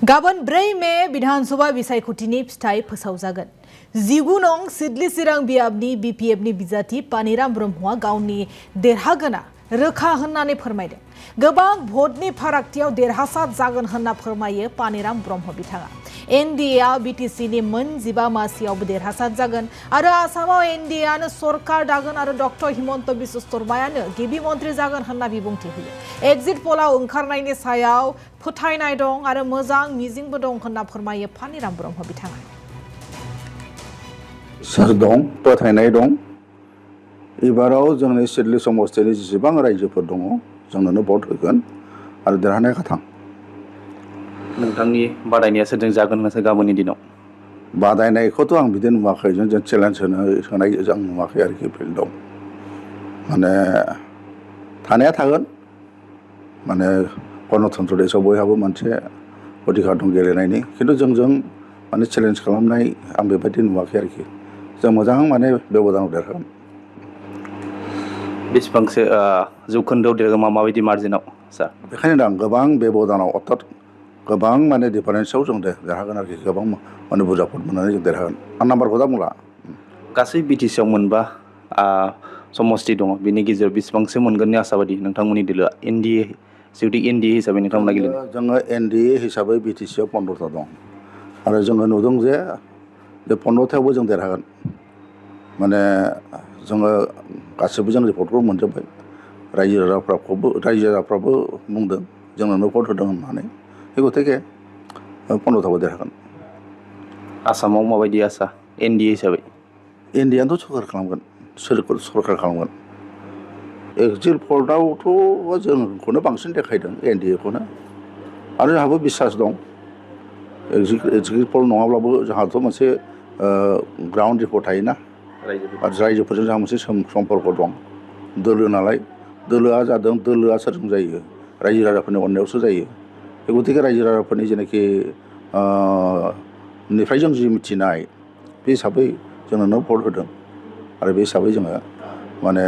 गाबोन 4 मे विधानसभा बिसायख'थिनि फिथाइ फोसावजागोन। 19 नं सिडली चिरां बियाबनि बीपीएफनि बिजाथि पानिराम ब्रह्मआ गावनि देरहागोना रोखा होननानै फोरमायदों। गोबां भटनि फारागथियाव देरहासार जागोन होनना फोरमायो पानिराम ब्रह्म बिथाङा। एनडीएआ बीटीसीनि मोन 15 मासियावबो देरहासार जागोन आरो आसामाव एनडीएआनो सरकार दागोन आरो डक्टर हिमन्त बिश्व शर्मायानो गिबि मन्त्रि जागोन होनना बिबुंथि होयो। एक्जिट पलाव ओंखारनायनि सायाव फोथायनाय दं आरो मोजां मिजिंबो दं होनना फोरमायो पानिराम ब्रह्म बिथाङा। सोर दं फोथायनाय दं। एबाराव जोंनि सिडली समस्थिनि जेसेबां रायजोफोर दङ जोंनो भट होगोन आरो देरहानाय खाथां। नोंथांनि बादायनाया सोरजों जागोन होननासो गाबोननि दिनाव? बादायनायखौथ' आं बिदि नुवाखै। जों चेलेन्ज होनाय आं नुवाखै आरोखि फिल्डआव। माने थानाया थागोन। माने गणतन्त्र देशआव बयहाबो मोनसे अधिकार दं गेलेनायनि, खिन्थु जोंजों माने चेलेन्ज खालामनाय आं बेबायदि नुवाखै आरोखि। जों मोजां माने बेब'दानाव देरहागोन। बेसेबांसो जौखोन्दोआव देरहागोन, माबायदि मार्जिनाव सार? बेखायनो आं गोबां बेब'दानाव अर्थात गोबां माने डिफारेन्सआव जों देरहागोन आरोखि। गोबां माने बुरजा भट मोननानै जों देरहागोन। आं नाम्बारखौ दा बुंला। गासै बिटिसिआव मोनबा समस्ति दङ, बिनि गेजेराव बेसेबांसो मोनगोननि आसाबादि नोंथांमोननि दोलोआ? एनडीए जुदि एनडीए हिसाबै नोंथांमोना गेलेनो? जोङो एनडीए हिसाबै बिटिसिआव 15टा दं आरो जोङो नुदों जे 15थायावबो जों देरहागोन। माने जोङो गासिबो जों रिपर्टखौ मोनजोब्बाय। रायजो राजाफ्राबो बुंदों जोंनो भट होदों होननानै। गथिखे 15थाबो देरहागोन। आसामाव माबायदि आसा एनडीए हिसाबै? एनडीएआनोथ' सरकार खालामगोन। एक्जिट पलआवथ' जोंखौनो बांसिन देखायदों, एनडीएखौनो। आरो जोंहाबो बिसास दं। एक्जिट पल नङाब्लाबो जोंहाथ' मोनसे ग्राउन्ड रिपर्ट थायोना, रायजोफोरजों जोंहा मोनसे सम्पर्क दं। दोलो नालाय, दोलोआ जादों दोलोआ सोरजों जायो? रायजो राजाफोरनि अननायावसो जायो। गथिखे रायजो राजाफोरनि जेनाखि निफ्राय जों जि मिथिनाय बे हिसाबै जोंनो भट होदों आरो बे हिसाबै जोङो माने